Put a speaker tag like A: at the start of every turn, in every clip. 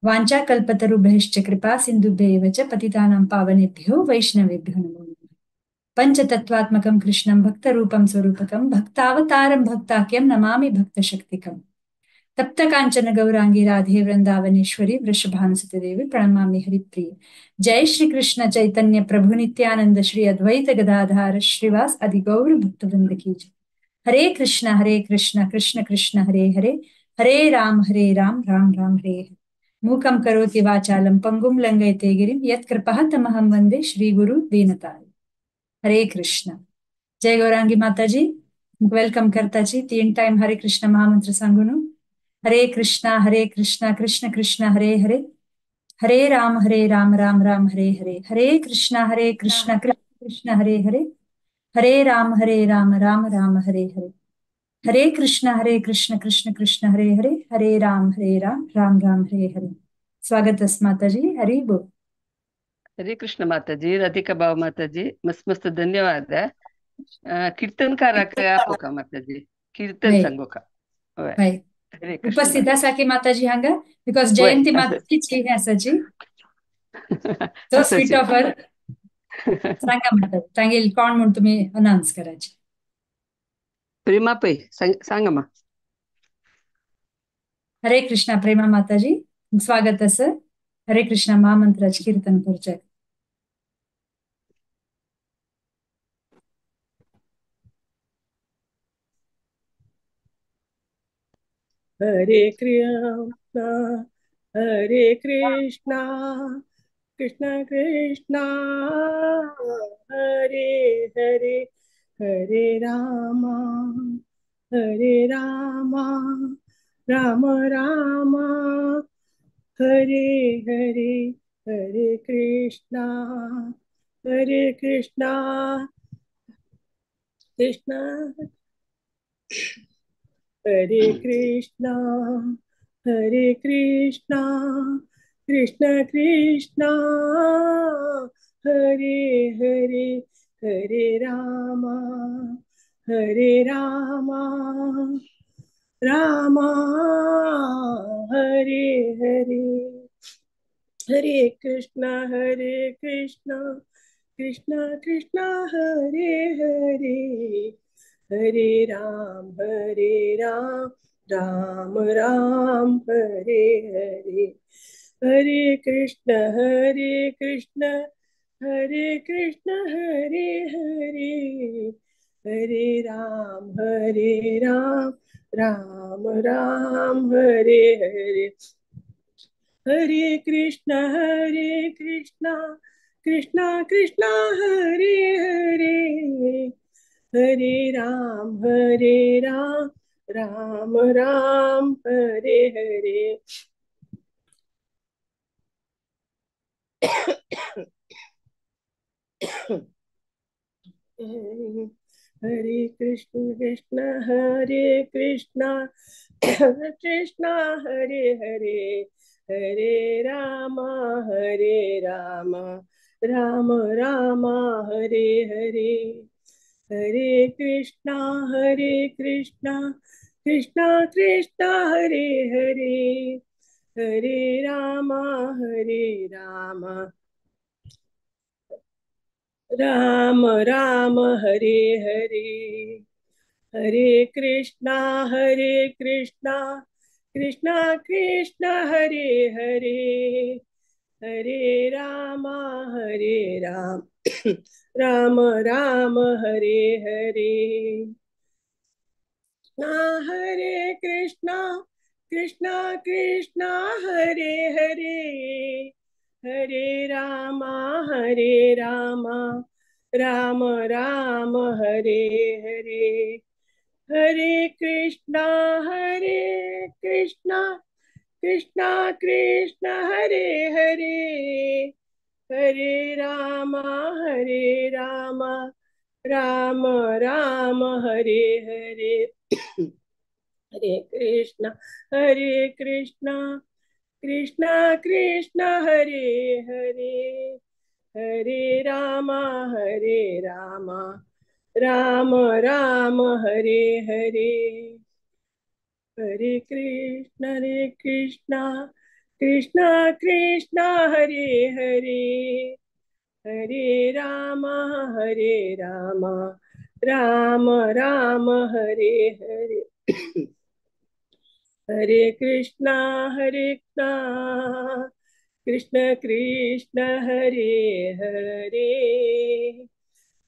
A: वांछा कल्पतरुभ्यश्च कृपा सिंधुभ्येव च पतितानां पावनेभ्यो वैष्णवेभ्यो नमो नमः. पंचतत्वात्मकं कृष्णं भक्तरूपं स्वरूपकं भक्तावतारं भक्ताख्यं नमामि भक्तशक्तिकम्. तप्त कांचन गौरांगी राधे वृंदावनेश्वरी वृषभानुसुते देवी प्रणमामि हरिप्रिये. जय श्री कृष्ण चैतन्य प्रभु नित्यानंद श्री अद्वैत गदाधार श्रीवास आदि गौर भक्तवृंद की जय. हरे कृष्ण कृष्ण कृष्ण हरे हरे, हरे राम राम राम हरे हरे. मूकं करोति वाचालं पंगुं लंघयते गिरिं यत्कृपः तमहं वंदे श्री गुरु दीनताय. हरे कृष्ण. जय गौरांगी माताजी. Welcome करताची 3 टाइम हरे कृष्ण महामंत्र सांगून. हरे कृष्ण कृष्ण कृष्ण हरे हरे, हरे राम राम राम हरे हरे. हरे कृष्ण कृष्ण कृष्ण हरे हरे, हरे राम राम राम हरे हरे. हरे कृष्ण कृष्ण कृष्ण हरे हरे, हरे राम राम राम हरे हरे. स्वागत अस माताजी. हरी बोल.
B: हरे कृष्ण माताजी. राधिका भाव माताजी, मस्त मस्त धन्यवाद. कीर्तनकाराक आपोका माताजी, कीर्तन सांगोका.
A: उपस्थित आसा की माताजी हांगा, because जयंती माताजीची हे आसाची. So sweet of her. सांगा माता, तांगेल कोण म्हूण तुमी अनाउन्स करायचे.
B: प्रेमा पै सांगा मा.
A: हरे कृष्णा प्रेमा माताजी, स्वागत आसा. हरे कृष्णा महामंत्राचे कीर्तन करचे.
C: हरे कृष्णा हरे कृष्णा कृष्ण कृष्णा हरे हरे, हरे राम राम राम हरे हरे. हरे कृष्णा कृष्ण हरे कृष्णा कृष्ण कृष्णा हरे हरे, हरे राम राम हरे हरे. हरे कृष्ण कृष्ण कृष्ण हरे हरे, हरे राम राम राम हरे हरे. हरे कृष्ण हरे कृष्ण हरे हरे, हरे राम राम राम हरे हरे. हरे कृष्ण कृष्ण कृष्ण हरे हरे, हरे राम राम राम हरे हरे. हरे कृष्ण कृष्ण हरे कृष्ण कृष्ण हरे हरे, हरे राम राम राम हरे हरे. हरे कृष्णा कृष्ण कृष्ण हरे हरे, हरे राम राम राम हरे हरे. हरे कृष्णा कृष्ण कृष्ण हरे हरे, हरे राम राम राम हरे हरे. हरे कृष्णा कृष्ण कृष्ण हरे हरे, हरे राम राम राम हरे हरे. हरे कृष्णा कृष्ण कृष्ण हरे हरे, हरे राम राम राम हरे हरे. हरे कृष्ण कृष्ण कृष्ण हरे हरे, हरे राम राम राम हरे हरे. हरे कृष्ण कृष्ण कृष्ण हरे हरे, हरे राम हरे राम, राम राम हरे हरे। हरे कृष्णा हरे कृष्णा, कृष्ण कृष्ण हरे हरे,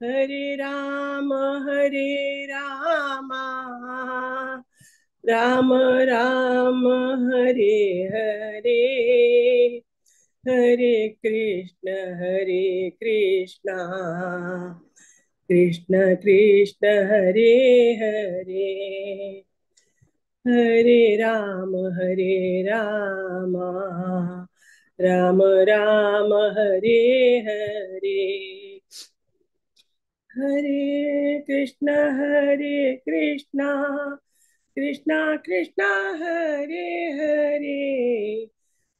C: हरे राम हरे राम, राम राम हरे हरे। हरे कृष्ण हरे कृष्णा, कृष्ण कृष्ण हरे हरे, हरे राम हरे राम, राम राम हरे हरे। हरे कृष्ण हरे कृष्णा, कृष्णा कृष्णा हरे हरे,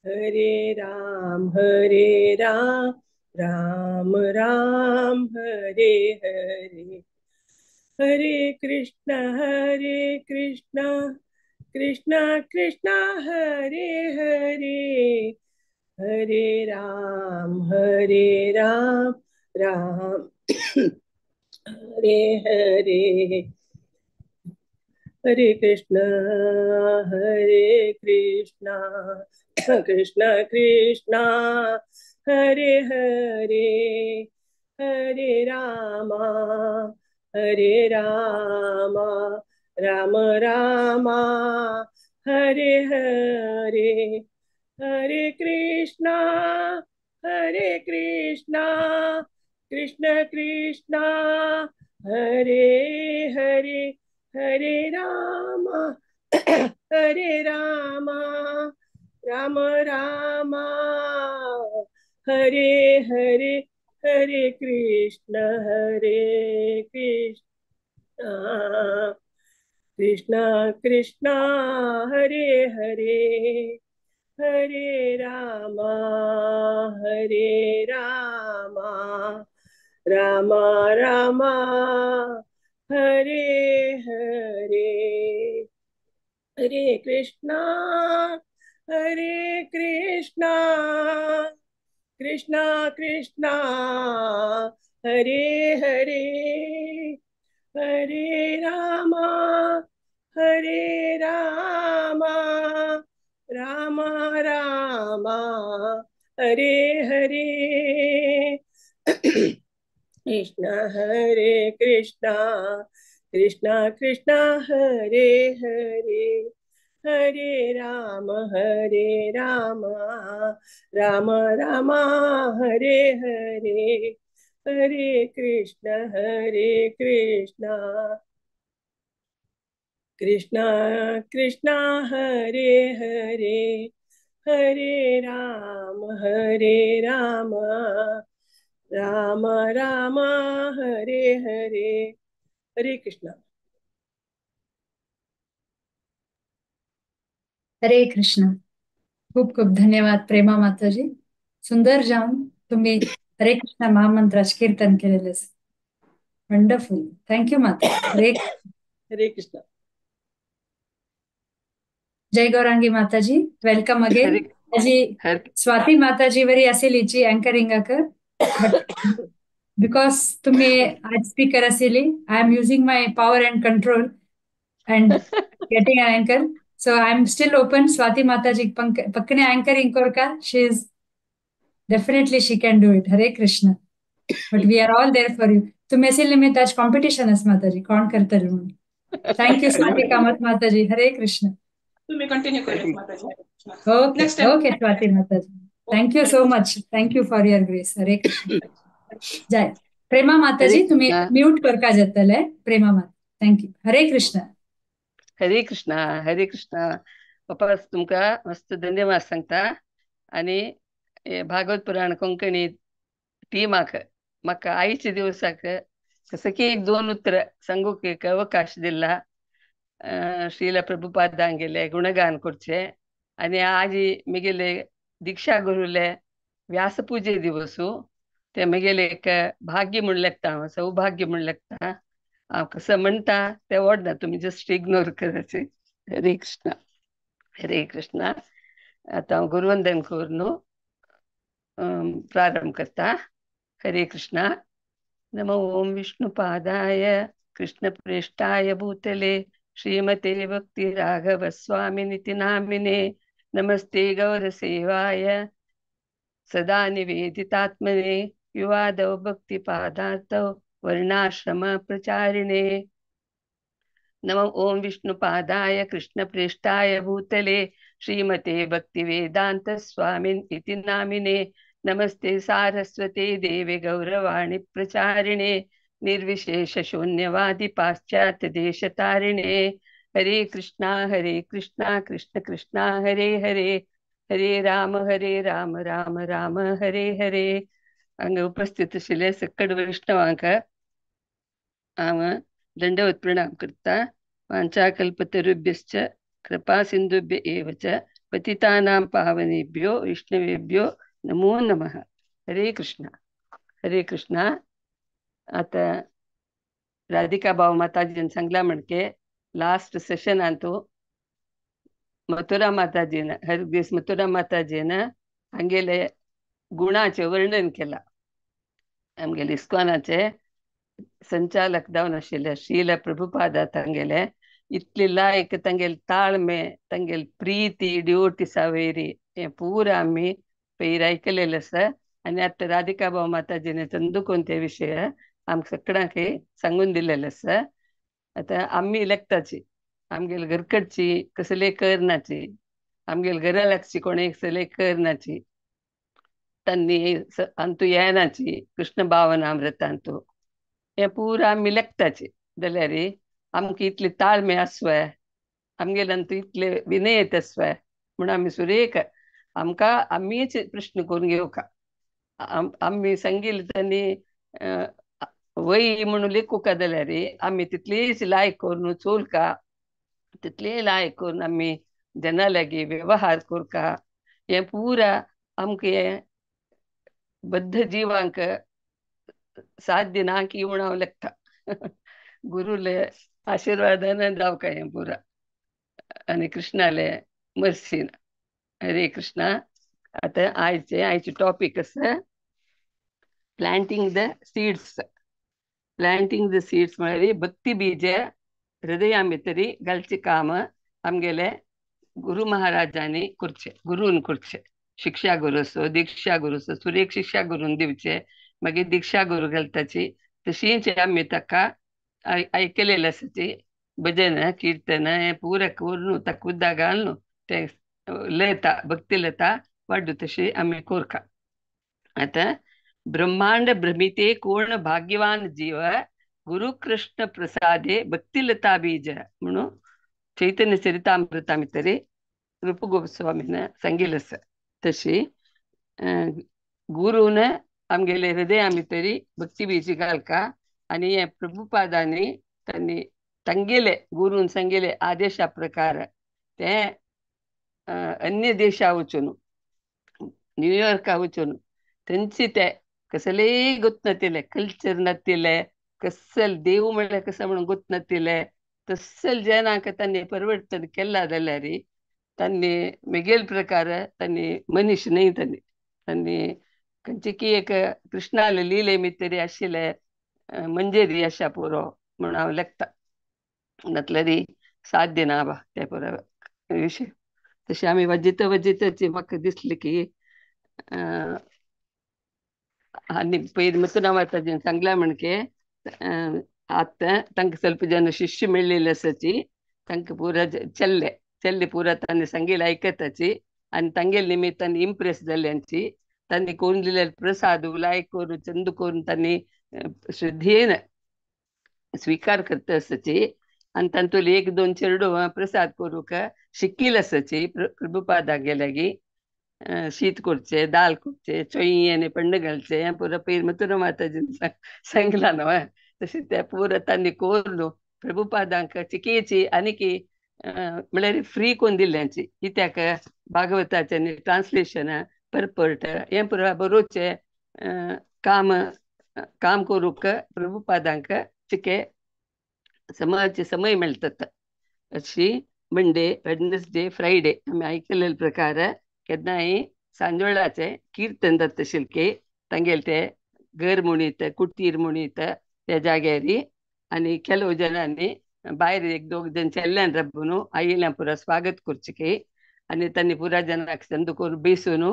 C: हरे राम राम राम हरे हरे। हरे कृष्ण कृष्ण कृष्ण हरे हरे, हरे राम राम हरे हरे। हरे कृष्ण कृष्ण कृष्ण हरे हरे, हरे राम राम राम हरे हरे। हरे कृष्णा कृष्ण कृष्ण हरे हरे, हरे राम राम राम हरे हरे। हरे कृष्ण कृष्ण कृष्ण हरे हरे, हरे राम राम राम हरे हरे। हरे कृष्णा कृष्ण कृष्ण हरे हरे, हरे राम राम राम हरे हरे। कृष्ण हरे कृष्ण, कृष्ण कृष्ण हरे हरे, हरे राम राम राम हरे हरे। हरे कृष्ण कृष्ण कृष्ण हरे हरे, हरे राम राम राम हरे हरे। हरे कृष्ण।
A: हरे कृष्ण। खूप खूप धन्यवाद प्रेमा माताजी. सुंदर जाऊन तुम्ही हरे कृष्ण महामंत्राचे कीर्तन केलेलं. वंडरफुल. Thank you माता. हरे
C: हरे कृष्ण.
A: जय गौरांगी माताजी. Welcome again. अजी स्वाती माताजी वरी असेलीची अँकरिंगाक, बट because तुम्ही आज speaker असेली, I am using my power and control and getting an anchor. So I am still open. Swati Mataji पक्कने anchoring Korka. She is definitely, she can do it. Hare Krishna. But we are all there for you. तुम्ही असेल निमित्त आज competition अस माताजी, कोण करतले म्हणून. Thank you Swati Kamat Mataji. Hare Krishna.
D: तुम्ही continue करूया माताजी.
A: Okay okay Swati Mataji, thank you so much. Thank you for your grace. Hare Krishna. जय प्रेमा माताजी. तुम्ही म्यूट करका जातले. प्रेमा माता, thank you. Hare Krishna.
B: Hare Krishna. Hare Krishna. पप्पा तुमका मस्त धन्यवाद सांगता. आणि भागवत पुराण कोंकणी टीमाक म्हाका आयच्या दिवसाक कसं की एक दोन उतर सांगूक एक अवकाश दिला. श्रीला प्रभुपादांगेले गुणगान करचे आणि आजी मिगेले दीक्षा गुरुले व्यासपूजे दिवसू ते मिगेले एक भाग्य म्हण लागता, सौभाग्य म्हण लागता. हांव कसं म्हणटा ते ओडना, तुमी जस्ट इग्नोर करायचे. हरे कृष्ण. हरे कृष्ण. आतां हांव गुरुवंदन करून न्हू प्रारंभ करता. हरे कृष्णा. नमो ओम विष्णुपादाय कृष्णप्रेष्ठाय भूतले श्रीमते भक्ति राघव स्वामिनिति नामिने. नमस्ते गौरसेवाय सदा निवेदितात्मने युवादौ भक्तिपादार्थौ वर्णाश्रम प्रचारिणे. नमो ओम विष्णुपादाय कृष्णप्रेष्ठाय भूतले श्रीमते भक्तिवेदांत स्वामिन् इति नामिने. नमस्ते सारस्वते देवे गौरवाणी प्रचारिणे निर्विशेष शून्यवादी पाश्चात्य देशतारिणे. हरे कृष्णा कृष्ण कृष्णा हरे हरे, हरे राम राम राम हरे हरे. हांगा उपस्थित आशिल्ले सकट वैष्णवांक हांव दंडवत प्रणाम करता. वाञ्छाकल्पतरुभ्यश्च कृपा सिन्धुभ्य एव च पतितानां पावनेभ्यो वैष्णवेभ्यो नमो नमः. हरे कृष्णा हरे कृष्णा. आतां राधिका भाव माताजीन सांगला म्हणके लास्ट सेशन अंतू मथुरा माताजीन हर दीस मथुरा माताजीन हांगेले गुणाचें वर्णन केलां. आमगेले इस्कॉनाचे संचालक जावन आशिल्ले श्रील प्रभुपादा तांगेले इतले लायक तांगेले ताळमे तांगेले प्रीती ड्युटी वयरी हें पुरा आमी पयर आयकलेलें आसा. आनी आतां राधिका भाव माताजीने चंदू ते विशय आमकां सगळ्यांक सांगून दिलेलें आसा. आतां आमी लेखताची आमगेले घरकडची कसले करनाची आमगेले घरा लागची कोणे कसले करनाची तांणी अंतू येनाची कृष्ण भावनामृतांतू हें पुरा आमी लेखताची जाल्यार आमकां इतले ताळमे आसवाय आमगेले अंतू इतले विनयत आसवाय म्हूण आमी सुरेख आमकां आमीच प्रश्न करून घेवका. आमी सांगिल्लें तांणी वय म्हणून लेखुका जाल्यार आमी तितलीच लायक करून चोलका तितले लायक करून आमी जना लागीं व्यवहार करका. हें पुरा आमकां हें बद्ध जिवांक साध्य ना की म्हूण हांव लेखता. गुरुले आशिर्वादान जावका हें पुरा आनी कृष्णाले मर्सीन. हरे कृष्णा. आतां आयचे आयचे टॉपीक आसा planting the seeds. Planting the seeds म्हळ्यार भक्ती बीज हृदया भितरी घालचें काम आमगेले गुरु महाराजांनी करचें, गुरून करचें. शिक्षा गुरू आसूं दीक्षा गुरू आसूं सुरेख शिक्षा गुरून दिवचे मागीर दीक्षा गुरू घालताची. तशीच आमी ताका आयकलेलें आसा ती भजन कीर्तन हें पुरा करून ताका उदक घालून तें लता भक्ती लता वाडू तशी आमी करका. आतां ब्रह्मांड भ्रमिते कोण भाग्यवान जीव गुरु कृष्ण प्रसादे भक्तिलता बीज म्हणून चैतन्य चरितामृता भितरी रूप गोस्वामीन सांगिल्लें आसा. तशी गुरून आमगेले हृदया भितरी भक्ती बीज घालका आनी हे प्रभुपादांनी तांणी तांगेले गुरून सांगिल्ले आदेशा प्रकार ते अन्य देशा वचून न्यूयॉर्का वचून थंयची ते कसलेय गोत नातिल्ले कल्चर नातिल्ले कसल देव म्हळ्यार कसो म्हणून गोत नातिल्ले तसल जनांक तांणी परिवर्तन केलां जाल्यार तांणी मेगेल प्रकार तांणी मनीस न्हय तांणी तांणी खंयची की एक कृष्णाले लिले भितरी आशिल्ले मंजेरी आशा पुरो म्हूण हांव लेखता. नातल्यार साध्य ना बा ते पुरो विशय. तशें आमी वाजयता वाजयताची म्हाका दिसलें की आनी पयर मथुरा माताजीन सांगलां म्हणके आतां तांकां ಸ್ವಲ್ಪ जन शिष्य मेळ्ळेले आसाची तांकां पुरा चल्ले चल्ले पुरा तांणी सांगिल्लें आयकताची आनी तांगेले निमित्तान इम्प्रेस जाल्यांची तांणी करून दिलेले प्रसाद लायक करून चंद करून तांणी श्रद्धेन स्वीकार करता आसाची आनी तातूंतले एक दोन चेडूं प्रसाद करूंक शिकिल्ले आसाची प्रभुपादागे लागीं शीत करचें दाल करचें चोयी आनी पंड घालचें हें पुरा पयर मथुरा माताजीन सांगलां न्हू. तशें तें पुरा तांणी करून प्रभुपादांक चिकेची आनी की म्हळ्यार फ्री करून दिल्ल्यांची कित्याक भागवताचें आनी ट्रांसलेशन परपर्ट हें पुरा बरोवचें काम काम करूंक प्रभुपादांक चिके समाजचे समय मेळटात. अशी मंडे वेडनसडे फ्रायडे आमी आयकलेले प्रकार केन्नाय सांजवेळाचे कीर्तन जाता शिल्के तांगेले ते घर म्हणीत कुटीर म्हणीत त्या जाग्यार आनी ಕೆಲವು जनांनी भायर एक दोग जण चेल्ल्यान रब्बून आयिल्ल्यान पुरा स्वागत करचें आनी तांणी पुरा जनाक संद करून बेसून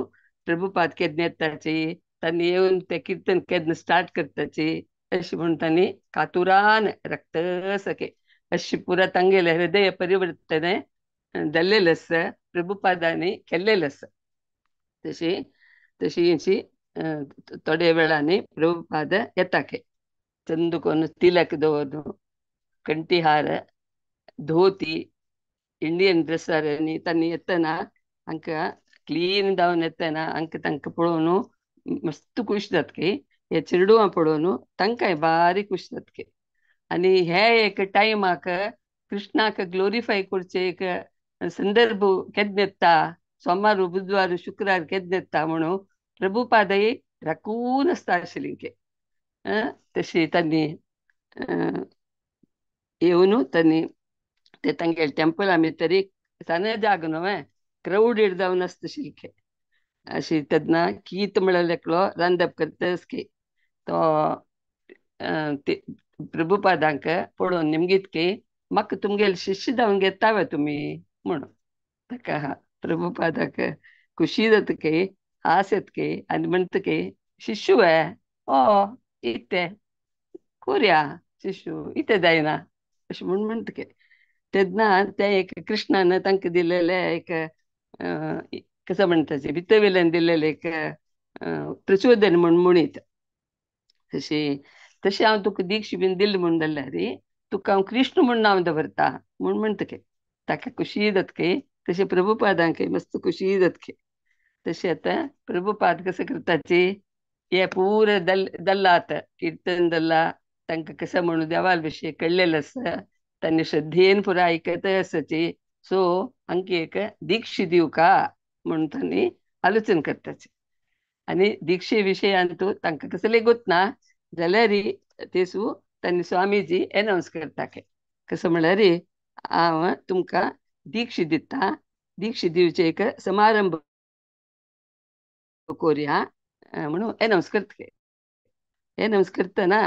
B: प्रभुपाद केन्ना येताची तांणी येवन ते कीर्तन केन्ना स्टार्ट करताची अशें म्हूण तांणी कातुरान रक्तसके अशी पुरा तांगेले हृदय परिवर्तन जाल्लेलें आसा प्रभुपादांनी केल्लेलें आसा. तशी तशी अशी थोड्या वेळांनी प्रभुपाद येता चंद करून तिलक दवरून कंठीहार धोती इंडियन ड्रेसार आनी तांणी येतना हांकां क्लीन जावन येतना हांकां तांकां पळोवन मस्त खूश जाता हे चेडवां पळोवन तांकांय बारीक खूश जाता. आनी हे एक टायमाक कृष्णाक ग्लोरिफाय करचे एक संदर्भ केन्ना येता सोमार बुधवार शुक्रार केन्ना येता म्हणून प्रभुपादय राखून आसता आशिल्ली तशी तांणी येवन तांणी ते तांगेले टेंपला भितर सान जागो न्हय क्रावडेड जावन आसता शिल्के अशी तेन्ना कीत म्हळ्यार एकलो रांदप करता की तो प्रभुपादांक पळोवन निमगीत की म्हाका तुमगेले शिष्य जावन घेतावे तुमी म्हणून ताका प्रभुपादाक खुशी जाता की आस येता की आनी म्हणटा की शिष्य ओ इते कोरया शिशू इते जायना अशें म्हूण म्हणटा की तेन्ना ते एक कृष्णान तांकां दिलेलें एक कसं म्हणटा भितर वयल्यान दिलेलें एक प्रचोदन म्हूण म्हणीत तशी तशें हांव तुका दीक्षा बीन दिली म्हूण जाल्यार तुका हांव कृष्ण म्हूण नांव दवरता म्हूण म्हणटा की ताका खुशी जाता की तशें प्रभुपादांकय मस्त खुशी जाता की. तशें आतां प्रभुपाद कसं करताची हे पुरे दल्ला आतां कीर्तन दल्ला तांकां कसं म्हणून देवाल विशय कळ्ळेलें आसा तांणी श्रद्धेन पुरा आयकत आसाची सो हांकां एक दीक्षा दिवका म्हणून तांणी आलोचन करताची आनी दीक्षे विशयान तूं तांकां कसलें गोतना जाल्यार तेसू तांणी स्वामीजी एनावन्स करता कसं म्हळ्यार हांव तुमकां दीक्षा दिता दीक्षा दिवचे एक समारंभ कोरया म्हणून एनावन्स करता. एनावन्स करतना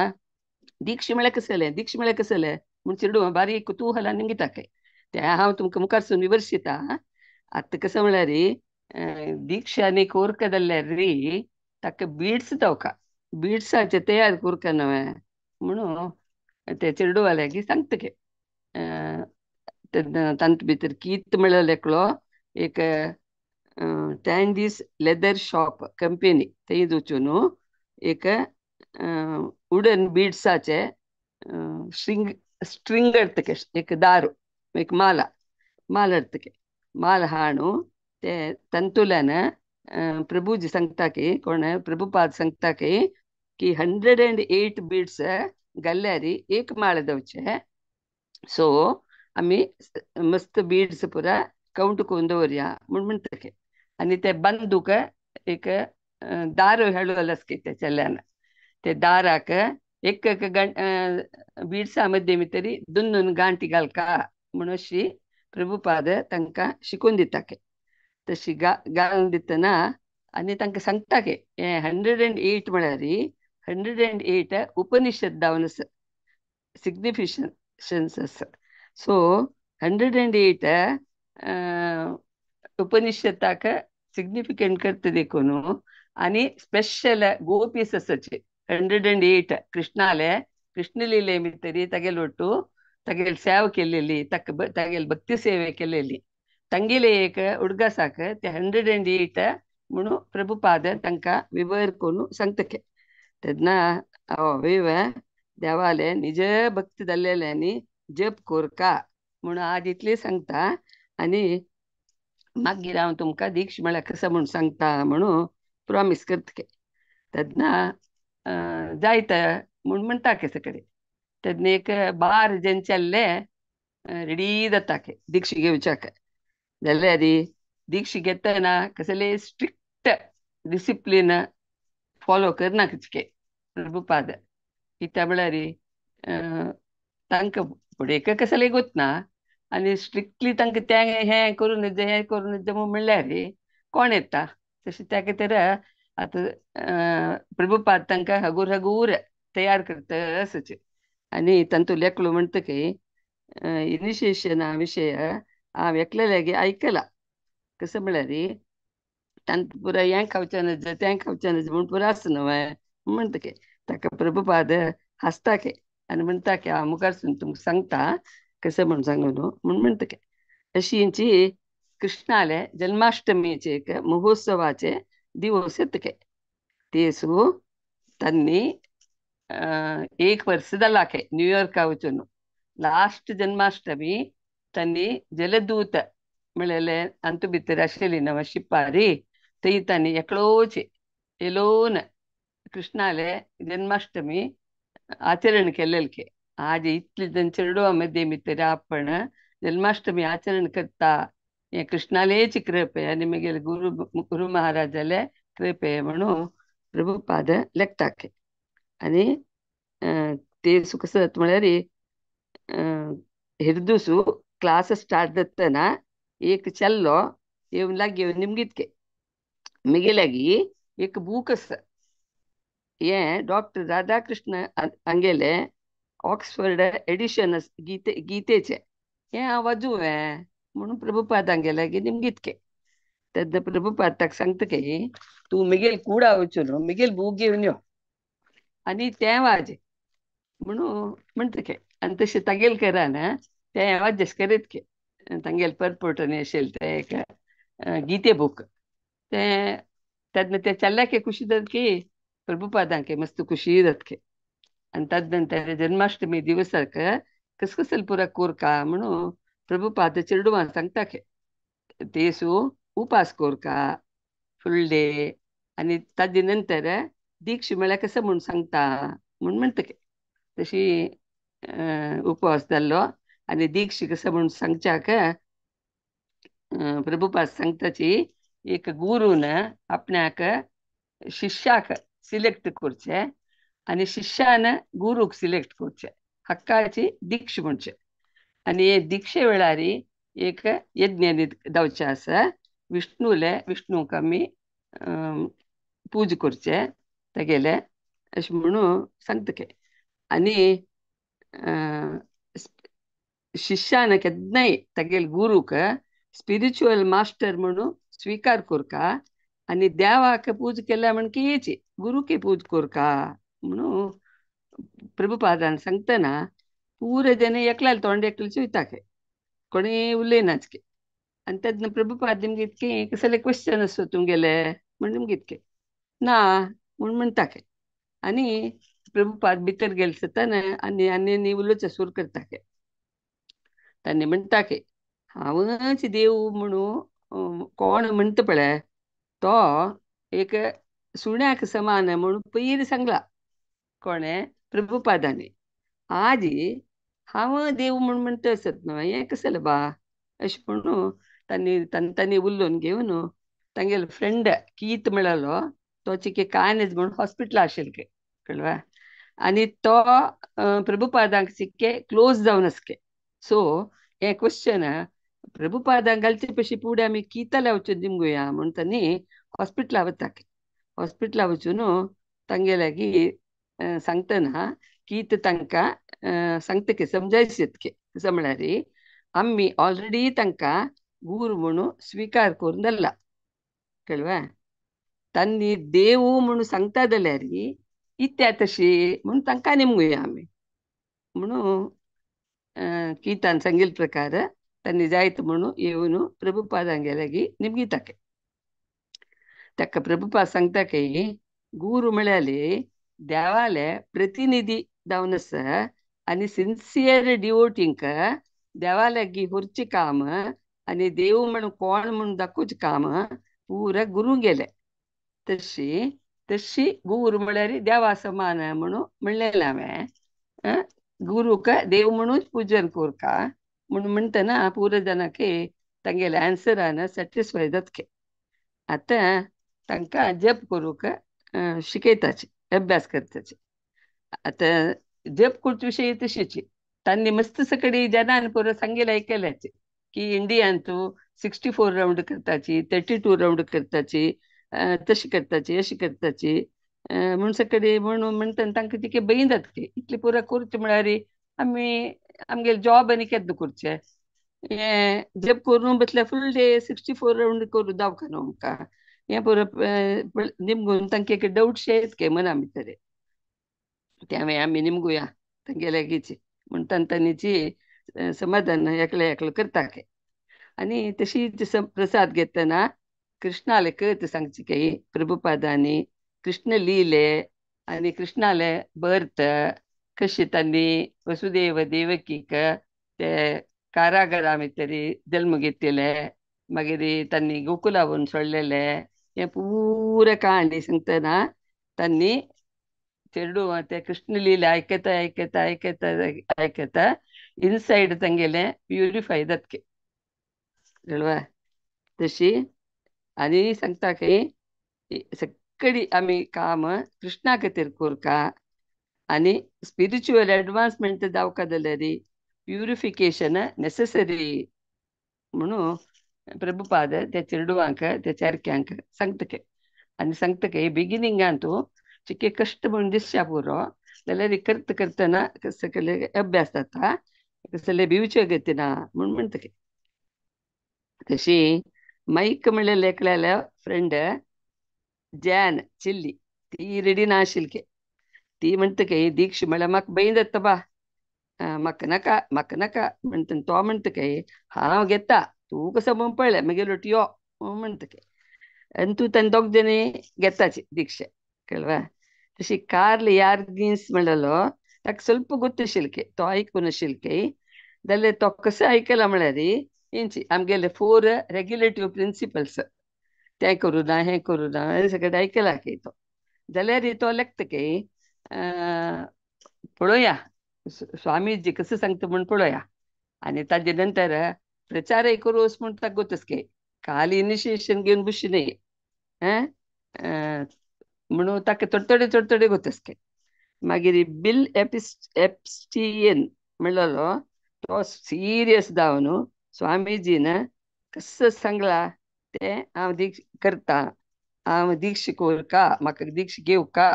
B: दीक्षा म्हळ्यार कसलें दीक्षा म्हळ्यार कसलें म्हूण चेडूं बारीक कुतूहलान निमगिता तें हांव तुमकां मुखारसून विवर्शिता. आतां कसं म्हळ्यार दीक्षा आनी कोरका जाल्यार री ताका बीड्स जावका बीड्साचे तयार कोरका न्हय म्हणून ते चेडूवाल्याक सांगता तेन्ना तांचे भितर कीत म्हळ्यार एकलो एक टँडीस लेदर शॉप कंपनी थंय वचून एक वुडन बीड्साचे स्ट्रिंग स्ट्रिंग हाडटा एक दारू एक माला माल हाडटा माल हाणू ते तातूंतल्यान प्रभुजी सांगता की कोण प्रभुपाद सांगता की की 108 बीड्स घाल्यार एक माळ जावचे. सो आमी मस्त बीड्स पुरा कावंट करून दवरया म्हूण म्हणटा आनी ते बंदूक एक दार हेळोवलें आसता त्या चेल्यान ते दाराक एक एक बीड्सा मध्य भितर दोन दोन गांठी घालका म्हूण अशी प्रभुपाद तांकां शिकोवन दिता तशी घालून दितना आनी तांकां सांगता की हे 108 म्हळ्यार 108 उपनिषद जावन आसा सिग्निफिकन्स आसा. सो 108 उपनिषदाक सिग्निफिकंट करता देखून आनी स्पेशल गोपीस आसाचे 108 कृष्णाले कृष्णलीले भितर तागेले ಒಟ್ಟು तागेले सेवा केलेली ताका तागेले भक्ती सेवे केलेली तांगेले एक उडगासाक ते 108 म्हणून प्रभुपाद तांकां विवर करून सांगता तेन्ना अवेव देवाले निज भक्ती जाल्लेल्यांनी जप कोरका म्हणून आज इतलें सांगता आनी मागीर हांव तुमकां दीक्षा म्हळ्यार कसो म्हूण सांगता म्हणून प्रॉमीस करता. तेन्ना जायत म्हूण म्हणटा सगळे तेन्ना एक बार जण चल्ले रेडी जाता दीक्षा घेवच्याक जाल्यार दीक्षा घेतना कसले स्ट्रिक्ट डिसिप्लीन फॉलो करना कितके प्रभुपाद कित्याक म्हळ्यार तांकां फुडें कसलें गोतना आनी स्ट्रिक्टली तांकां तें हें करूं नज हें करूं नज म्हणल्यार कोण येता तशें त्या खातीर आतां प्रभुपाद तांकां हगूर हगूर तयार करता असच. आनी तांतूं एकलो म्हणटा की इनिशिएशना विशय हांव एकल्या लागीं आयकला. कसो म्हळ्यार तांकां पुराय हें खावचें नज तें खावचें नज म्हूण पुरो आसा न्हय म्हणटा की ताका प्रभुपाद हांसता की आनी म्हणटा की हांव मुखारसून तुमकां सांगता कसो म्हूण सांगू न्हू म्हूण म्हणटा की. अशी हेंची कृष्णाले जन्माष्टमीचे एक महोत्सवाचे दिवस येता. तेसू तांणी एक वर्स जाला के न्यूयॉर्का वचून लास्ट जन्माष्टमी तांणी जलदूत म्हळेले अंतू भितर आशिल्ली नव शिपारी थंय तांणी एकलोच एलोन कृष्णाले जन्माष्टमी आचरण केलेले. आज इतले जण चेडवा मध्ये भितर आपण जन्माष्टमी आचरण करता हे कृष्णालेच कृपे आनी मागीर गुरु गुरु महाराजाले कृपे म्हणून प्रभुपाद लेखता. आनी ते कसं जाता म्हळ्यार हेरदूसू क्लास स्टार्ट जातना एक चेल्लो येवन लागीं येवन निमगितके मिगे लागीं एक बूक आसा हें डॉक्टर राधाकृष्ण हांगेले ऑक्सफर्ड एडिशन गीते गीतेचें हें हांव वाजूं हें म्हणून प्रभुपाद हांगे लागीं निमगितके. तेन्ना प्रभुपाद ताका सांगता की तूं मिगेल कुडा वचून मिगेल बूक घेवन यो आनी तें वाज म्हणून म्हणटा के. आनी तशें तागेल करान तें वाजस करीत के तांगेल परपोर्ट आशिल्लें तें एक गीते बूक तें तेन्ना ते चल्ल्याके खुशी जाता की प्रभुपादांके मस्त खुशी जाता. आनी ताजे नंतर जन्माष्टमी दिवसाक कसकसल पुरा कोरका म्हणून प्रभुपाद चेडवां सांगता के तेसू उपास कोरका फुल डे आनी ताजे नंतर दीक्ष म्हळ्यार कसं म्हूण सांगता म्हूण म्हणटा के. तशी उपवास जाल्लो आनी दीक्ष कसं म्हूण सांगच्याक प्रभुपाद सांगताची एक गुरून आपणाक शिष्याक सिलेक्ट करचें आनी शिष्यान गुरूक सिलेक्ट करचें हक्काची दीक्ष म्हणचें. आनी हे दीक्षे वेळार एक यज्ञ जावचें आसा विष्णुले विष्णूक आमी पूज करचें तागेले अशें म्हणून सांगता के. आनी शिष्यान केन्नाय तागेले गुरूक स्पिरिच्युअल मास्टर म्हणून स्वीकार करका आनी देवाक पूज केल्या म्हण की गुरूके पूज करका म्हणून प्रभुपादान सांगतना पुरे जण एकल्याले तोंड एकले चोयता के कोणी उलयनाच के. आनी तेन्ना प्रभुपाद निमगीत की कसले क्वेश्चन आसो तुमगेले म्हण निमगीत के ना म्हूण म्हणटा के. आनी प्रभुपाद भितर गेले जाताना आनी आनी उलोवचें सुरू करता के. तांणी म्हणटा की हांवच देव म्हणून कोण म्हणटा पळय तो एक सुण्याक समान म्हणून पयलीं सांगला कोणें प्रभुपादांनी. आजी हांव देव म्हूण म्हणटा आसत न्हय हें कसलें बा अशें म्हणून तांणी तांणी उलोवन घेवन तांगेलो फ्रेंड कीत म्हळ्यालो तो चिके कांय नज म्हणून हॉस्पिटल आशिल्ले कळ्ळें आनी तो प्रभुपादांक चिके क्लोज जावन आसके. सो हें क्वेश्चन प्रभुपादांक घालचे पशी फुडें आमी किताले वचून दिमगुया म्हूण तांणी हॉस्पिटला वता. हॉस्पिटला वचून तांगे लागीं सांगतना कीत तांकां सांगता की समजायचे कसं म्हळ्यार आमी ऑलरेडी तांकां गुरू म्हणून स्वीकार करून धरला कळ्ळें. तांणी देव म्हणून सांगता जाल्यार इत्या तशी म्हणून तांकां निमगुया आमी म्हणून कितान सांगिल्ले प्रकार तांणी जायत म्हणून येवन प्रभुपादांगे लागीं निमगिता. ताका प्रभुपाद सांगता की गुरू म्हळ्यार देवाले प्रतिनिधी जावन आसा आनी सिन्सियर डिवोटींक देवा लागीं व्हरचें काम आनी देव म्हणून कोण म्हणून दाखोवचें काम पुरा गुरू गेले तशी तशी गुरू म्हळ्यार देवा समान म्हणून म्हणलेलें हांवें. गुरूक देव म्हणून पूजन करका म्हणून म्हणटना पुरा जाणांक तांगेले आन्सरान सॅटिस्फाय जातके. आतां तांकां जप करूंक शिकयताचे अभ्यास करताचे. आतां जप करचे विशय तशीच तांणी मस्त सगळी जनान पुरो सांगेले आयकल्याचे की इंडियान तूं 64 रावंड करताची, 32 रावंड करताची, तशी करताची अशी करताची म्हूण सगळे म्हणून म्हणटा तांकां तिके भंय जाता इतले पुरा करचे म्हळ्यार आमी आमगेले जॉब आनी केन्ना करचे हें जप करून बसल्यार फूल डे 64 रावंड करूं जावका न्हू आमकां हें पुरो निमगून तांकां एक डावट येत के मना भितर त्यामुळे आमी निमगुया तांगे लागींच म्हूण तांची समाधान एकले एकलो करता के. आनी तशीच प्रसाद घेतना कृष्णाले कथ सांगची की प्रभुपादांनी कृष्ण लिले आनी कृष्णाले बर्थ कशी तांणी वसुदेव देवकीक ते कारागरा भितर जल्म घेतिले मागीर तांणी गोकुलावून सोडलेले हें पुरा कहाणी सांगतना तांणी चेडू ते कृष्ण लीला आयकता आयकता आयकता आयकता इनसायड तांगेले प्युरिफाय जातके कळवा तशी. आनी सांगता की सगळी आमी काम कृष्णा खातीर करका आनी स्पिरिच्युअल एडवान्समेंट जावका जाल्यार प्युरिफिकेशन नेसेसरी म्हणून प्रभुपाद त्या चेडवांक त्या चारक्यांक सांगता की. आनी सांगता की बिगिनिंगान तूं चिके कश्ट म्हणून दिसच्या पुरो जाल्यार करता करतना सगळे अभ्यास जाता कसले भिवचे गतीना म्हूण म्हणटा की. तशी माईक म्हणलेले एकल्याल्या फ्रेंड जॅन चिल्ली ती रेडी नाशिल्ली ती म्हणटा की दीक्ष म्हळ्यार म्हाका भंय जाता बा म्हाका नाका म्हाका नाका म्हणटा तो म्हणटा की हांव घेता तूं कसो म्हूण पळय मागीर लोट यो म्हणटा की. आनी तूं तांणी दोग जाणी घेताची दीक्षा कळवा. तशी कार्ल यार्गिन्स म्हणलेलो ताका ಸ್ವಲ್ಪ ಗೊತ್ತಿशिल्के तो आयकून आशिल्के जाल्यार तो कसो आयकला म्हळ्यार हेंची आमगेले 4 रेग्युलेटिव्ह प्रिंसिपल्स तें करूं ना हें करूं ना हें सगळें आयकला की तो जाल्यार तो लेखता की पळोवया स्वामीजी कसं सांगता म्हूण पळोवया. आनी ताजे नंतर प्रचारय करूं म्हूण ताका गोतस की खाली इनिशिएशन घेवन बशी न्हय म्हणून ताका थोडे थोडे थोडे थोडे गोतस की. मागीर बिल एप्स्टीयन म्हणलेलो तो सिरियस जावन स्वामीजीन कसं सांगला तें हांव दीक्ष करता हांव दीक्ष करका म्हाका दीक्ष घेवका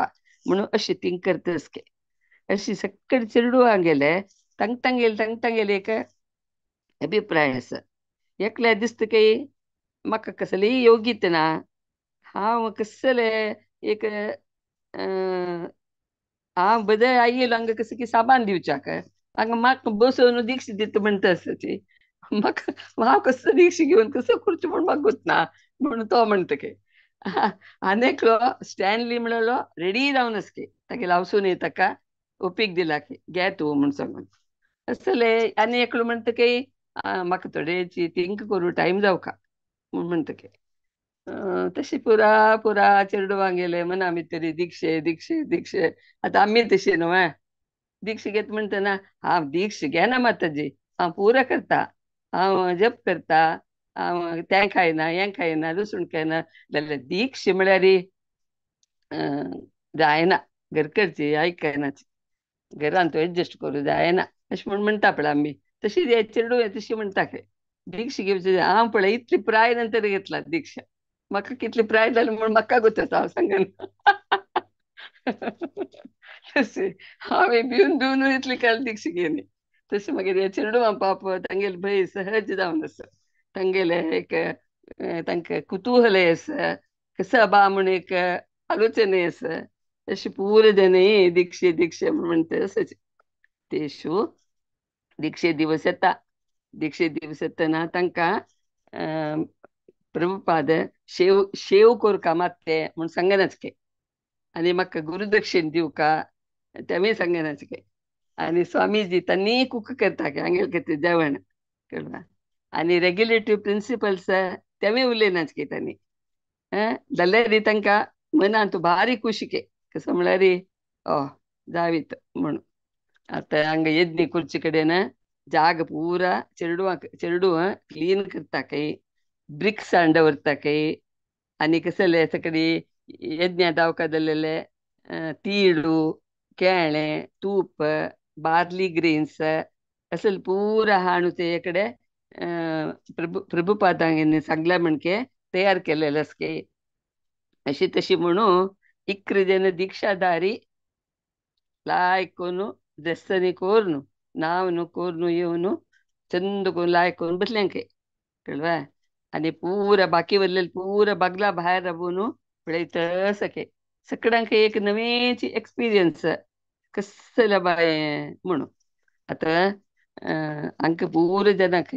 B: म्हणून अशें थिंक करतस के. अशी सगळे चेडवां गेले तांग तांगेले तांग तांगेले एक अभिप्राय आसा. एकल्या दिसता की म्हाका कसलीय योग्यता ना हांव कसले एक हांव बदल आयलो हांगा कसं की सामान दिवच्याक हांगा म्हाका बसोवन दीक्ष दिता म्हणटा आसची म्हाका हांव कसं दीक्ष घेवन कसं करचें म्हूण म्हाका गोतना म्हणून तो म्हणटा की. आनी एकलो स्टॅनली म्हणलो रेडी जावन आसके तागे लावसून ताका ओपीक दिला की घे तूं म्हूण सांगून असले. आनी एकलो म्हणटा की म्हाका थोडेची थिंक करूं टायम जावका म्हूण म्हणटा की. तशी पुरा पुरा चेडवां गेले मना भितर दीक्षे दीक्षे दीक्षे. आतां आमी तशी न्हू दीक्ष घेत म्हणटना हांव दीक्ष घेना माताजी हांव पुरा करता हांव जप करता हांव तें खायना हें खायना लसूण खायना जाल्यार दीक्ष म्हळ्यार जायना घरकडची आयकनाची घरान तो एडजस्ट करूं जायना अशें म्हूण म्हणटा पळय आमी तशी चेडूं तशी म्हणटा की दीक्ष घेवची. हांव पळय इतली प्राय नंतर घेतला दीक्षा म्हाका कितली प्राय जाली म्हूण म्हाका गोत हांव सांगना तशी हांवें भिवन भिवन इतली काल दीक्ष घेयली. तशें मागीर चेडवां पाप तांगेले भंय सहज जावन आसा तांगेले एक तांकां कुतूहलय आसा कसं बा म्हूण एक आलोचनय आसा अशें पुरो जाणें दीक्षे दीक्षे म्हूण म्हणटा आसाची. तेशू दीक्षे दिवस येता दीक्षे दिवस येतना तांकां प्रभुपाद शेव शेव करका मात्ते म्हूण सांगनाच के आनी म्हाका गुरुदक्षिण दिवका तेंवूय सांगनाच के. आनी स्वामीजी तांणी कुक करता की हांगेले खातीर जेवण कळ्ळें आनी रेग्युलेटिव्ह प्रिंसिपल्स तेंवूय उलयनाच की तांणी जाल्यार तांकां मनांत भारी खुशी के कसं म्हळ्यार ओ जावीत म्हणून. आतां हांगा यज्ञ करचे कडेन जाग पुरा चेडवां चेडूं क्लीन करता काही ब्रिक्स हाडून दवरता काही आनी कसले सगळी यज्ञ दावका जाल्लेले तीळू केळें तूप बार्ली ग्रेन्स असले पुरा हाडून ते कडेन प्रभुपादांनी सांगला म्हणके तयार केलेलं आसके अशी तशी म्हणून 11 जण दीक्षाधारी लायक करून ड्रेस्सनी करून नावनु करून येवन चंद करून लायक करून बसल्यांके कळवा. आणि पुरा बाकी वरलेले पुरा बागला भायर राबून पळयत सके सगळ्यांक एक नवेची एक्सपिरियन्स कसला बाय म्हणून. आतां आमकां पुरा जनांक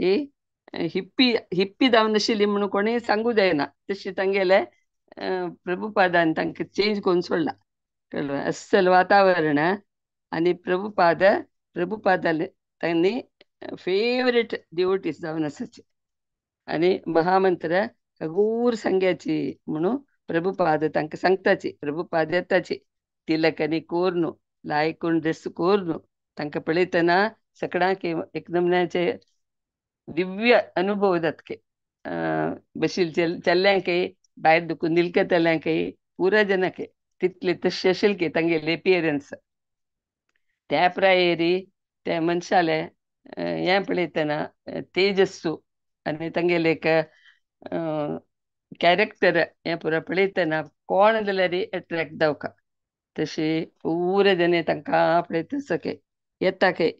B: हिप्पी हिप्पी जावन आशिल्ली म्हणून कोणें सांगू जायना, तशी तांगेले प्रभुपादान तांकां चेंज करून सोडला कळ्ळें. अस्सल वातावरण आनी प्रभुपादाले तांणी फेवरेट डिवोटीज जावन आसाचे आनी महामंत्र हगूर सांग्याची म्हणून प्रभुपाद तांकां सांगताची. प्रभुपाद येताची तिलक आनी कोर्नु लायक करून ड्रेस कोर्नु तांकां पळयतना सगळ्यांक एक नमन्याचे दिव्य अनुभव जातके. बशील चल्ल्यांकय भायर दुखून निलकतल्यांकय पुरा जनांक तितले तशें आशिल्ले की तांगेले एपियरन्स त्या प्रायरी त्या मनशाले हें पळयतना तेजस्सू आनी तांगेले एक कॅरेक्टर हें पुरा पळयतना कोण जाल्यार एट्रेक्ट जावका तशी पुरे जण तांकां पळयता सके येता के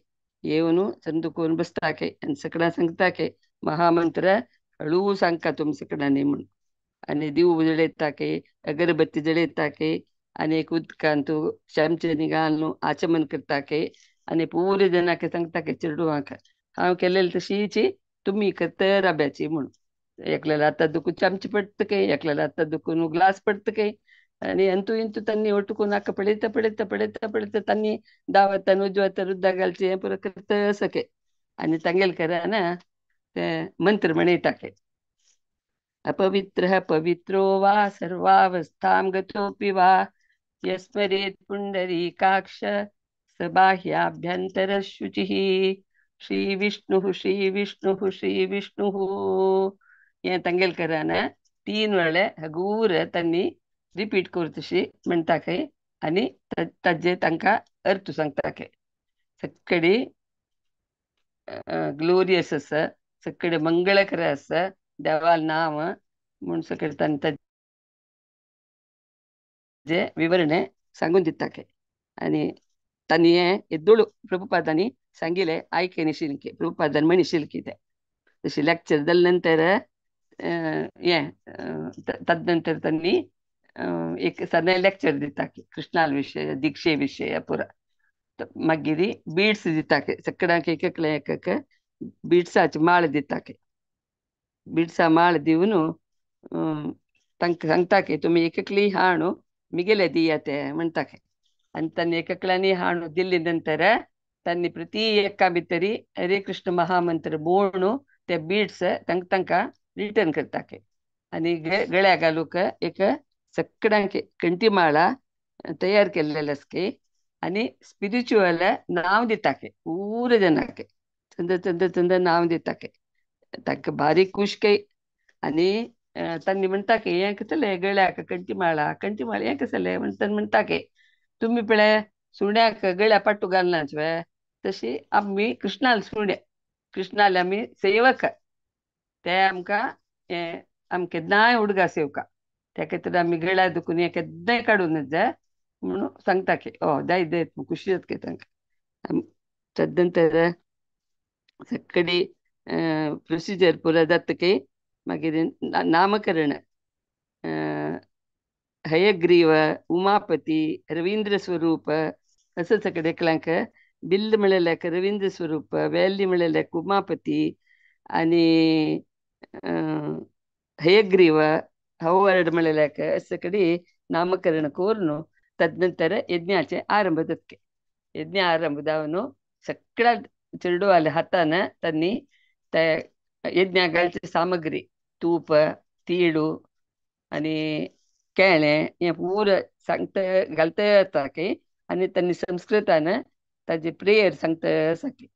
B: येवन चंद करून बसता के आनी सगळ्यां सांगता के महामंत्र हळू सांगता तुमी सगळ्यांनी म्हणून. आनी दिव जळयता के अगरबत्ती जळयता के आनी एक उदकान तूं चमचेनी घालून आचमन करता के आनी पुरे जणांक सांगता के चेडवांक हांव केलेली तशीची तुमी करता राब्याची म्हणून. एकल्याला आतां दुखून चमचे पडटा के एकल्याला आतां दुखून ग्लास पडटा के आनी अंतू इंतू तांणी ओटकून नाका पळयता पळयता पळयता पळयता तांणी दावतान उजवातान उदक घालचें हें पुरो करता सके आनी तांगेले घरान ते मंत्र म्हणयता के अपवित्रः पवित्रो वा सर्वावस्थां गतोऽपि वा यस्मरेत् पुण्डरीकाक्ष स बाह्याभ्यन्तरः शुचिः श्री विष्णुः श्री विष्णुः श्री विष्णुः. हें तांगेले घरान 3 वेळे हगूर तांणी रिपीट करतशी म्हणटा खंय आनी ताजे तांकां अर्थ सांगता खंय. सगळी ग्लोरियस आसा, सगळे मंगळकर आसा देवाल नांव म्हूण सगळे तांणी ताजे विवरण सांगून दिता खंय. आनी तांणी हें येदोळ प्रभुपादांनी सांगिलें आयकन आशिल्लें प्रभुपादान म्हणिशिल्लें कितें तशें लेक्चर जाले नंतर हें तदनंतर तांणी एक सदां लेक्चर दिता की कृष्णाल विशय दीक्षे विशय पुरा. मागीर बीड्स दिता के सगळ्यांक एक एकले एक एक बीड्साची माळ दिता के बीड्सा माळ दिवन तांकां सांगता की तुमी एक एकली हाणू मिगेले दिया ते म्हणटा के. आनी तांणी एक एकल्यांनी हाणू दिल्ले नंतर तांणी प्रति एका भितरी हरे कृष्ण महामंत्र बोणू ते बीड्स तांकां तांकां रिटर्न करता के. आनी गळ्या घालूंक एक सगळ्यांक कंठी माळा तयार केल्लेले आसके आनी स्पिरिच्युअल नांव दिता के पुरे जनांक चंद चंद चंद नांव दिता के तांकां बारीक खूश के. आनी तांणी म्हणटा की हें कसलें गळ्याक कंठी माळा कंठी माळा हें कसलें म्हणटा म्हणटा की तुमी पळय सुण्याक गळ्या पाटू घालनाच वे तशी आमी कृष्णाल सुण्या कृष्णाले आमी सेवक ते आमकां हें आमकां केन्नाय उडगा सेवका त्या खातीर आमी गळ्या दुखून हें केन्नाय काडूनच जाय म्हणून सांगता की ओ जाय जायत खुशी जाता की तांकां. तदनंतर सगळी प्रोसिजर पुरा जाता की मागीर नामकरण हयग्रीव उमापती रवींद्र स्वरूप असं सगळे एकल्यांक बिल्ल म्हणलेल्याक रवींद्र स्वरूप वेल्ली म्हणलेल्याक उमापती आनी हयग्रीव हवर्ड म्हणलेल्याक अशें सगळी नामकरण करून तदनंतर यज्ञाचे आरंभ जातके. यज्ञ आरंभ जावन सगळ्या चेडवाल्या हातान तांणी त्या यज्ञाक घालची सामग्री तूप तीळू आनी केळें हें पुरो सांगता घालता येता की आनी तांणी संस्कृतान ताजे प्रेयर सांगता आसा की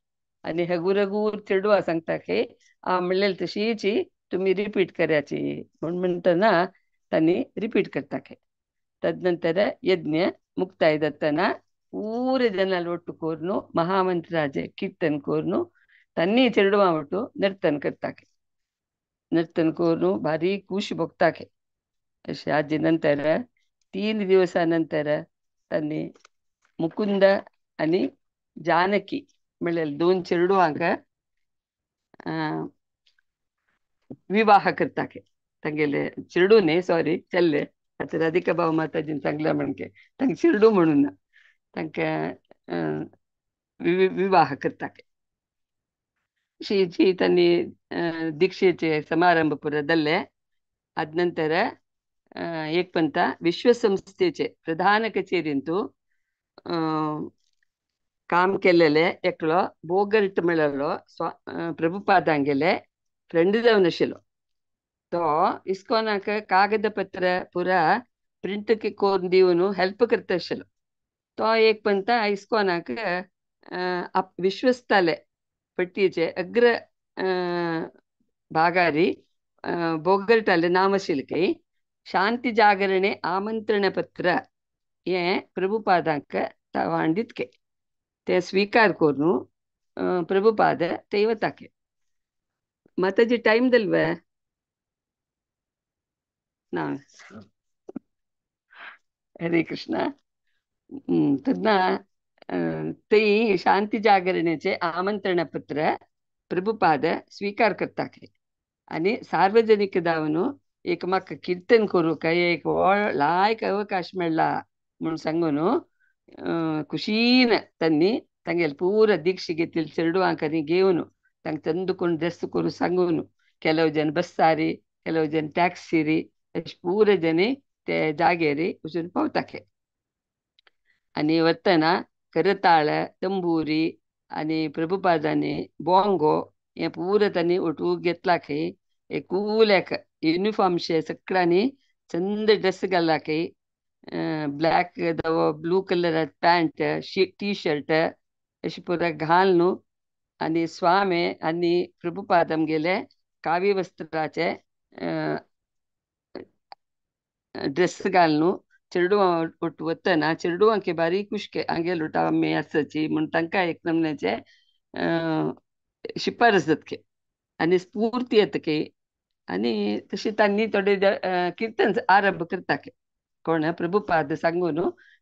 B: आनी हगूर हगूर चेडवां सांगता की हांव म्हणलेली तशीची तुमी रिपीट करायची म्हूण म्हणटना तांणी रिपीट करता की. तदनंतर यज्ञ मुक्ताय जातना पुरे जनाल ಒಟ್ಟು करून महामंत्राचे कीर्तन करून तांणी चेडवां वटू नर्तन करता के नर्तन करून भारी खुश भोगता के. अशें आजी नंतर 3 दिवसा नंतर तांणी मुकुंद आनी जानकी म्हणल्यार 2 चेडवांक विवाह करता के. तांगेले चेडू न्ही सॉरी चल्ले आतां राधिका भाव माताजीन सांगला म्हणके तांकां चेडू म्हणून ना तांकां विवाह करता के. अशी तांणी दीक्षेचे समारंभ पुरा जाल्ले. आद नंतर एक पंता विश्वसंस्थेचे प्रधान कचेरींतू काम केलेले एकलो बोगर्ट मेळलो प्रभुपादांगेले फ्रेंड जावन आशिल्लो. तो इस्कॉनाक कागद पत्र पुरा प्रिंट करून दिवन हेल्प करता आशिल्लो. तो एक पंता इस्कॉनाक विश्वस्ताले पट्टीचे अग्र भागारी बोगर्टाले नाम आशिल्लें शांती जागरणे आमंत्रण पत्र हें प्रभुपादांक वांडितके ते स्वीकार करून प्रभुपाद ते वताके. माताजी टाइम दिलवे ना. हरे कृष्णा. तेन्ना ते शांती जागरणेचे आमंत्रण पत्र प्रभुपाद स्वीकार करता आनी सार्वजनिक जावन एक म्हाका कीर्तन करूंक एक व्हड लायक अवकाश मेळ्ळा म्हूण सांगून खुशीन तांणी तांगेले पुरा दीक्षा घेतिल्ले चेडवांक आनी घेवन तांकां चंद करून ड्रेस करून सांगून ಕೆಲವು ಜನ ಬಸ್ಸಾರಿ ಕೆಲವು ಜನ ಟ್ಯಾಕ್ಸಿರಿ अशें पुरा जनी ते जागेर वचून पावताके. आनी वतना करताळ तंबुरी आनी प्रभुपादांनी बोंगो हें पुरा तांणी ओटू घेतला खंय एक कूल एक युनिफॉर्म शे सगळ्यांनी चंद ड्रेस घाला खंय ब्लॅक धवो blue colour pant T shirt अशें पुरा घाल न्हू. आनी स्वामी आनी प्रभुपाद आमगेले कावी वस्त्राचे ड्रेस घाल न्हू. चेडवां ಒಟ್ಟು वतना चेडवांके बारीक खुशके हांगेलो आमी आसाची म्हूण तांकां एक नमन्याचे शिफारस जातके आनी स्फूर्ती येतके आनी तशी तांणी थोडे कीर्तन आरंभ करता के कोण प्रभुपाद सांगून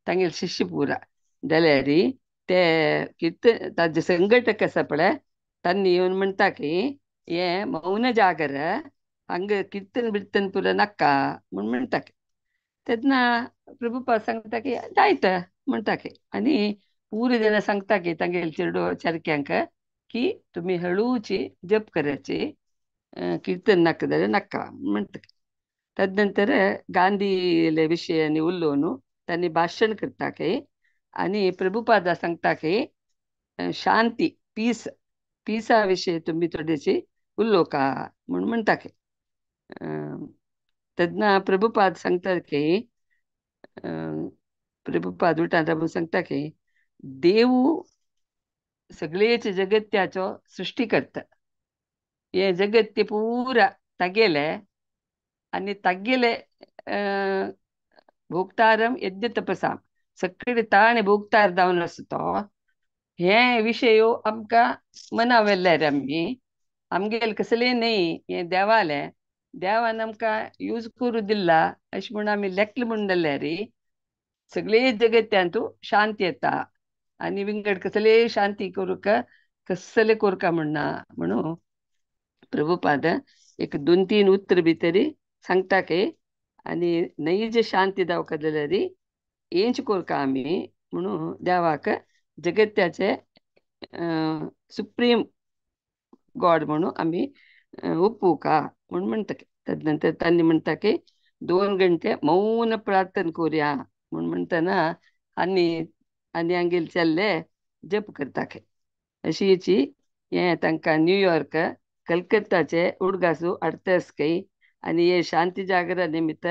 B: तांगेले शिष्य पुरा जाल्यार ते कीर्तन ताजे संघटक आसा पळय तांणी येवन म्हणटा की हें मौन जागर हांगा कीर्तन बिर्तन पुरा नाका म्हूण म्हणटा तेन्ना प्रभुपाद सांगता की जायत म्हणटा की आनी पुरे जाणां सांगता की तांगेले चेडो चरक्यांक की तुमी हळूची जप करायची कीर्तन नाका जाल्यार नाका म्हणटा. तदनंतर गांधीले विशयानी उलोवन तांणी भाशण करता की आनी प्रभुपादा सांगता की शांती पीस पिसा विशयी तुमी थोडेशी उलोवका म्हूण म्हणटा की. तेन्ना प्रभुपाद सांगता की प्रभुपाद उठान राबून सांगता की देव सगळेच जगत्याचो सृष्टी करता हे जगत ते पुरा तागेले आनी तागेले भोक्तारम यज्ञ तपसाम सगळे ताणे भोक्तार जावन आसा तो हे विशय आमकां मना व्हेल्यार आमी आमगेले कसले न्ही हें देवालें देवान आमकां यूज करूं दिला अशें म्हूण आमी लेखले म्हूण जाल्यार सगळे जगत्यांतू शांती येता आनी विंगड कसले शांती करूंक कसले कोरका म्हणना म्हणून प्रभुपाद एक 2-3 उतर भितरी सांगता की आनी नैज शांती दावका जाल्यार हेंच कोरका आमी म्हणून देवाक जगत्याचे सुप्रीम गॉड म्हणून आमी ओपूका म्हूण म्हणटा. तदनंतर तांणी म्हणटा की 2 घंटे मौन प्रार्थना करूया म्हूण म्हणटना आनी आनी हांगेले चल्ले जप करता की अशी हेची हें तांकां न्यूयॉर्क कलकत्ताचे उडगासू हाडटा खंय आनी हे शांती जागरा निमित्त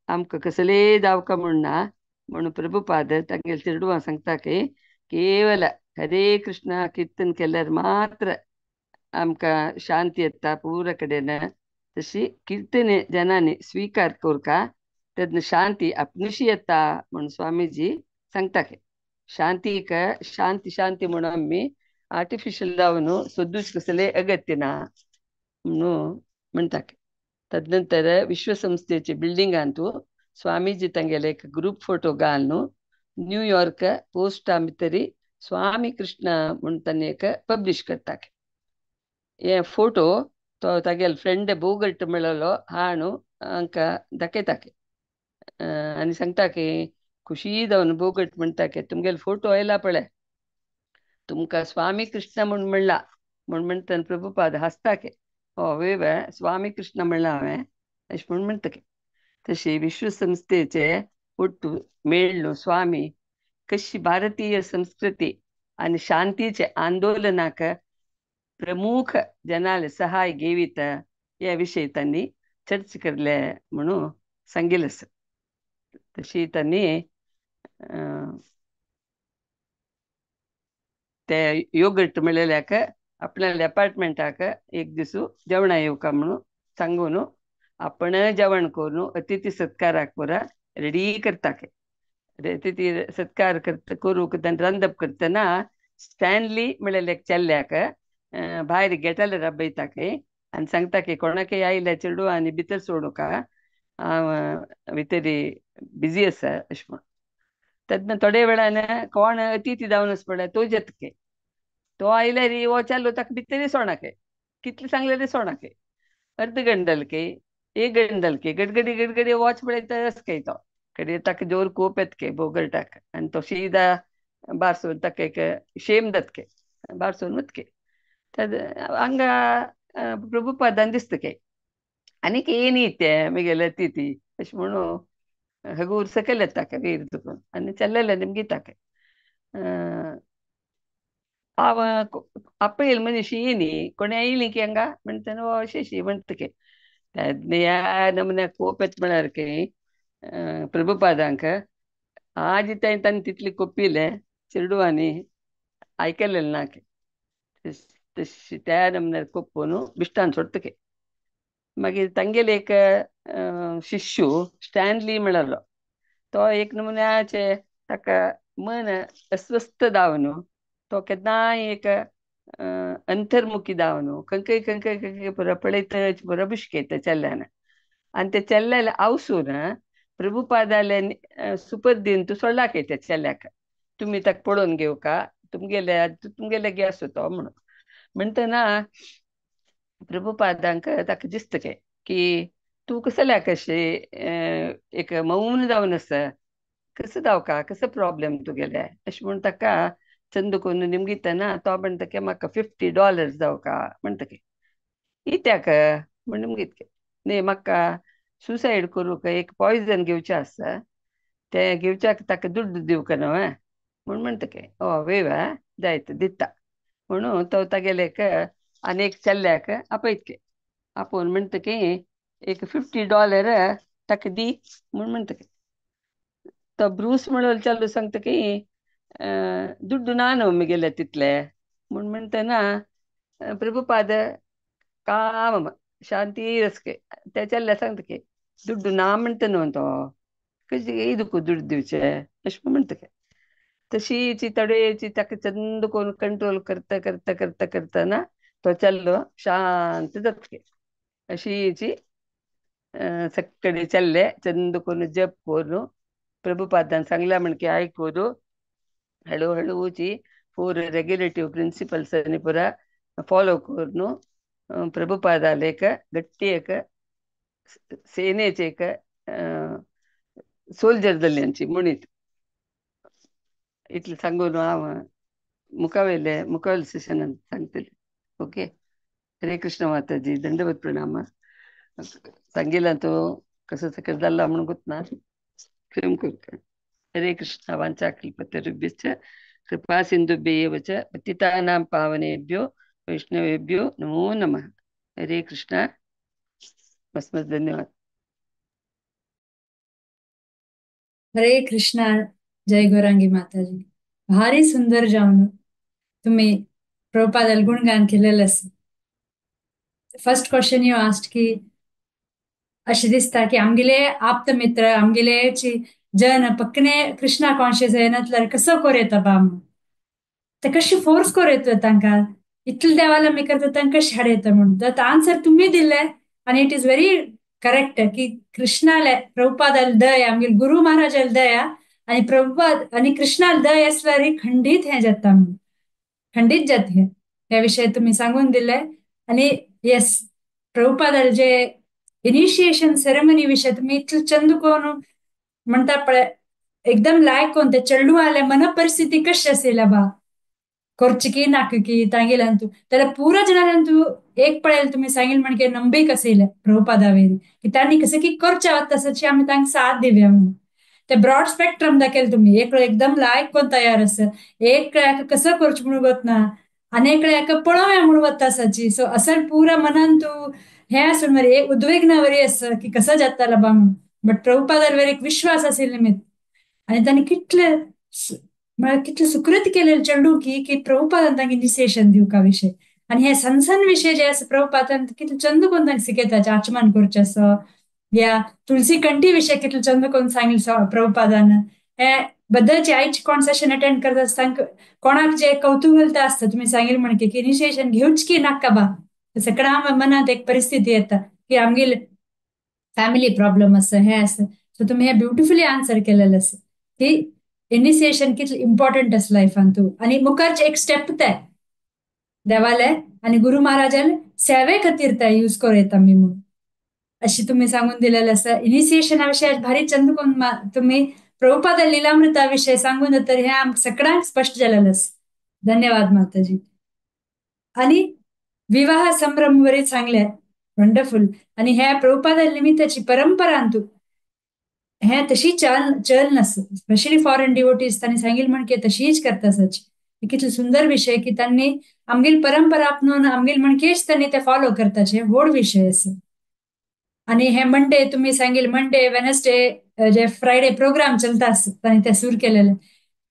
B: आमकां कसलेय जावका म्हूण ना म्हणून प्रभुपाद तांगेले चेडवां सांगता की केवल हरे कृष्णा कीर्तन केल्यार मात्र आमकां शांती येता पुरा कडेन तशी कीर्तन जनांनी स्वीकार करका तेन्ना शांती आपणशी येता म्हणून स्वामीजी सांगता की शांतीक शांती शांती म्हणून आमी आर्टिफिशियल जावन सोदूच कसले अगत्य ना म्हणून म्हणटा. तदनंतर विश्वसंस्थेचे बिल्डिंगांतू स्वामीजी तांगेले एक ग्रुप फोटो घालून न्यूयॉर्क पोस्टा भितरी स्वामी कृष्ण म्हूण तांणी एक पब्लिश करता. हे फोटो तो तागेले फ्रेंड बोगल्ट मेळलो हाणू हांकां दाखयता आनी सांगता की खुशी जावन बोगट म्हणटा की तुमगेले फोटो आयला पळय, तुमकां स्वामी कृष्ण म्हूण म्हणला म्हूण म्हणटा. प्रभुपाद हांसता की हय वे स्वामी कृष्ण म्हणला हांवें अशें म्हूण म्हणटा की. तशी विश्वसंस्थेचे ಒಟ್ಟು मेळ्ळो स्वामी कशी भारतीय संस्कृती आनी शांतीचे आंदोलनाक प्रमुख जनाले सहाय घेवीत या विशय तांणी चर्च करले म्हणून सांगितलं. तशी तांणी ते योगर्ट मेळ्ळ्याक आपल्या अपार्टमेंटाक एक दिसू जेवणा येवका म्हणून सांगून आपण जेवण करून अतिथी सत्काराक पुरा रेडी करता. अतिथी सत्कार करता करूंक रांदप करतना स्टॅनली म्हळ्यार एक चेल्ल्याक भायर गेटाले राबयता आनी सांगता की कोणाकय आयल्या चेडू आनी भितर सोडूका, हांव भितरी बिजी आसा अशें म्हूण. तेन्ना थोडे वेळान कोण अतिथी जावन आसा पळय तो येता, तो आयल्यार हो चेलो ताका भितरी सोडाके, कितले सांगलें सोडाके, अर्द गंडलके एक गंडलके गडगडी गडगडी वॉच पळयता अस तो कडे ताका जोर कोप येतके बोगलटाक आनी तो सीधा बारसून ताका एक शेम जातके बारसून वतके. हांगा प्रभुपादान दिसता के आनीक येनी ते म्हगेले अतिथी अशें म्हणून हगूर सकयल येता वयर दुखून आनी चल्लेले निमगी ताका. हांव आपयल मनीस येनी कोणी आयली की हांगा म्हणटा अशें अशी म्हणटा की ह्या नमुन्याक कोप येता म्हळ्यार की प्रभुपादांक आज तांणी तितली कोपिले चेडवांनी आयकलें ना की तशी त्या नमुन्यार कोप्पून बिश्टान सोडटा. मागीर तांगेले एक शिष्यू स्टॅनली मेळलो तो एक नमुन्याचे ताका मन अस्वस्थ जावन तो केन्नाय एक अंतर्मुखी जावन खंय खंय खंय खंय पुरो पळयता पुरो बुशकेता चेल्ल्यान आनी ते चेल्ल्याले आवसून प्रभुपादाले सुपरदीन तूं सोडला त्या चेल्ल्याक, तुमी ताका पळोवन घेवका तुमगेले तुमगेले गे आसो तो म्हणून. म्हणटना प्रभुपादांक ताका दिसता की तूं कसल्याक अशें एक मौन जावन आसा, कसो जावका कसो प्रॉब्लेम तुगेले अशें म्हूण ताका चंद करून निमगितना तो म्हणटा की म्हाका $50 जावका म्हणटा की इत्याक म्हण निमगीत न्ही म्हाका सुसायड करूंक एक पॉयजन घेवचें आसा तें घेवच्याक ताका दुड्ड दिवका न्हय म्हूण म्हणटा की हय वे जायत दिता म्हणून तो तागेले आनी एक चेल्ल्याक आपयत आपोवन म्हणटा की एक $50 ताका दी म्हूण म्हणटा. तो ब्रूस म्हणून चेल्लो सांगता की दुड्ड ना न्हू म्हगेले तितले म्हूण म्हणटना प्रभुपाद काम शांती रसके त्या चेल्ल्या सांगता की दुड्ड ना म्हणटा न्हू तो कशी तुका दुड्ड दिवचे अशें म्हणटा. तशीची तडेची ताका चंद करून कंट्रोल करता करता करता करतना तो चेल्लो शांत जाता. अशीची सगळे चल्ले चंद करून जप करून प्रभुपादान सांगला म्हण की आयकून हळूहळूची 4 रेग्युलेटिव्ह प्रिन्सिपल्स आनी पुरा फॉलो करून प्रभुपादाले एक गट्टी एक सेनेचे एक सोल्जर जाल्ली म्हणीत. इतलें सांगून हांव मुखावेले मुखावेले सेशनान सांगतलें. ओके, हरे कृष्ण माताजी, दंडवत प्रणाम. सांगितलं तो कसं सकट जाल्ला म्हणून गोत ना प्रेम करता. हरे कृष्ण. वाञ्छाकल्पतरुभ्यश्च कृपा सिन्धुभ्येव च पतितानां पावनेभ्यो वैष्णवेभ्यो नमो नमः. हरे कृष्ण. मस्त मस्त धन्यवाद.
A: हरे कृष्णा. जय गौरांगी माताजी. भारी सुंदर जावन तुम्ही प्रभुपादाला गुणगान केलेलं आसा. फर्स्ट क्वेश्चन you asked की अशें दिसता की आमगेले आप्त मित्र आमगेले जन पक्कने कृष्णा कॉन्शियस येनातल्यार कसो कोर येता बा म्हणून. ते कशी फोर्स करूं येता तांकां, इतले देवाला आमी करता तांकां कशें हाड येता म्हणून. तर आन्सर तुमी दिले आनी it is very correct की कृष्णाले प्रभुपादाले दया, आमगे गुरु महाराजाले दया आनी प्रभुपाद आनी कृष्णाले दया आसल्यार खंडीत हें जाता म्हणून, खंडीत जाता हें. ह्या विशय तुमी सांगून दिले. आनी येस, प्रभुपादाले जे इनिशिएशन सेरेमनी विशय तुमी इतले चंद कोण म्हणटा पळय, एकदम लायक कोण ते चेडवाले मन परिस्थिती कशी आशिल्ली बा, करची की नाका की तांगेल्यान तूं जाल्यार पुरा जणांन तूं एक पळयलें तुमी सांगील म्हणजे नंबीक आशिल्लें प्रभुपादावेरी की तांणी कसं की करचें तसंच आमी तांकां साथ दिवया म्हणून. ते ब्रॉड स्पेक्ट्रम दाखयलें तुमी, एक एकदम लायक कोण तयार आसा, एक कसं करचें म्हणून वतना आनी एक पळोवया म्हणून वता आसाची. सो असं पुरा मनान तूं हें आसून मरे एक उद्विग्न वरी आसा की कसं जाताला बा म्हणून. बट प्रभुपादावर एक विश्वास आशिल्लो निमित्त आनी तांणी कितले म्हळ्यार कितले सुकृत केलेले चेडूं की की प्रभुपादान तांकां इनिशिएशन दिवका विशय. आनी हे सनसन विशय जे आसा प्रभुपादान कितले चंद कोण तांकां शिकयता, आचमन करचें आसा या तुलसी कंठी विशय कितले चंद कोण सांगले प्रभुपादान. हे बद्दलचे आयचे कोण सेशन अटेंड करता तांकां कोणाक जे कौतुहलता आसता तुमी सांगील म्हणके की इनिशिएशन घेवच की नाका बा, सगळ्या मनांत एक परिस्थिती येता की आमगेले फॅमिली प्रॉब्लम आसा, हें आसा. सो तुमी हें ब्युटिफुली आन्सर केलेलें आसा की इनिशिएशन कितलें इम्पॉर्टंट आसा लायफान तूं आनी मुखारचें एक स्टेप तें देवाले आनी गुरु महाराजाले सेवे खातीर ते यूज करूं येता आमी म्हणून अशी तुमी सांगून दिलेलें आसा. इनिशिएशना विशय भारी चंद कोण तुमी प्रभुपाद लीलामृता विशय सांगून तर हें आमकां सगळ्यांक स्पश्ट जालेलें आसा. धन्यवाद माताजी. आनी विवाह संभ्रम वरी सांगले, वंडरफुल. आनी ह्या प्रभुपाद निमित्ताची परंपरा तूं हें तशी चल चल नास, स्पेशली फॉरेन डिवोटीज तांणी सांगील म्हणके तशीच करता सच. कितले सुंदर विशय की तांणी आमगेली परंपरा आपणून आमगेली म्हणकेच तांणी ते फॉलो करताचे, व्हड विशय आसा. आनी हे मंडे तुमी सांगील, मंडे वेनसडे जे फ्रायडे प्रोग्राम चलता तांणी ते सुरू केलेले.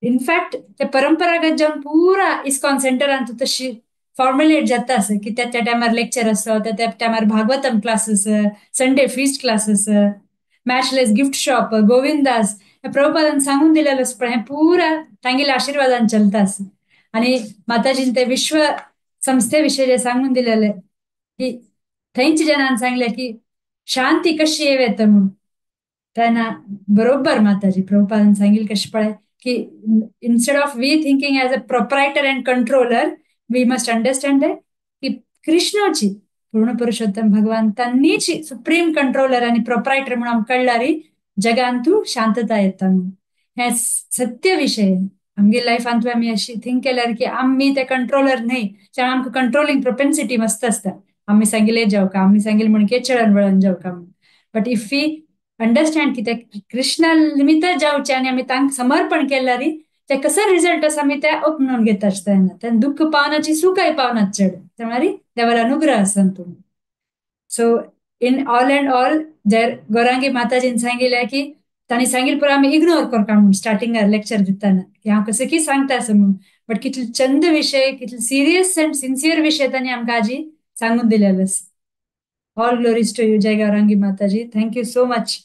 A: इनफॅक्ट ते परंपरागत जावन पुरा इस्कॉन सेंटरान तूं तशी फॉर्म्युलेट जाता आसा की त्या त्या टायमार लेक्चर आसा, त्या त्या टायमार Bhagavatam classes, Sunday feast classes, matchless gift shop, Govindas, हे प्रभुपादान सांगून दिलेलें आसा. पण हें पुरा तांगेल्या आशिर्वादान चलता आसा. आनी माताजीन ते विश्व संस्थे विशय जे सांगून दिलेले की थंयच्या जनान सांगलें की शांती कशी येव येता म्हणून, तेन्ना बरोबर माताजी प्रभुपादान सांगील कशें पळय की instead of we thinking as a proprietor and controller, we must understand that की कृष्णाची पूर्ण पुरुषोत्तम भगवान तांणीच सुप्रीम कंट्रोलर आनी प्रोप्रायटर म्हणून आमकां कळ्ळारी जगांतू शांतता येता म्हणून. हें सत्य विशय. आमगे लायफांतू आमी अशी थिंक केल्यार की आमी ते कंट्रोलर न्हय, त्यामुळे आमकां कंट्रोलिंग प्रोपेन्सिटी मस्त आसता, आमी सांगिल्लें जावका, आमी सांगिल्लें म्हणके चळण वळण जावका म्हणून. बट if we understand की ते कृष्णा निमित्त जावचें आनी आमी तांकां समर्पण केल्यारी ते कसो रिजल्ट आसा आमी ते अपनोवन घेता आसता तेन्ना दुख्ख पावनाची सुखाय पावनात चड, त्यामुळे देवाला अनुग्रह आसा तुमी. So in all and all जर गौरांगी माताजीन सांगिल्लें की तांणी सांगिल्लें पुरो आमी इग्नोर करता म्हणून स्टार्टिंगार लेक्चर दितना की हांव कसं की सांगता आसा म्हणून, बट कितले चंद विशय, कितले सिरियस अँड सिन्सियर विशय तांणी आमकां आजी सांगून दिलेले आसा. All glories to you. जय गौरांगी माताजी. Thank you so much.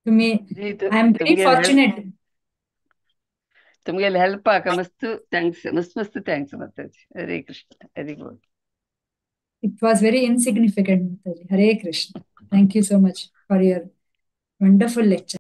A: तुमी I am very fortunate.
B: तुमगेले हेल्पाक मस्त thanks, मस्त मस्त thanks Mataji. Hare Krishna, Hare Bol.
A: It was very insignificant Mataji. Hare Krishna. Thank you so much for your wonderful lecture.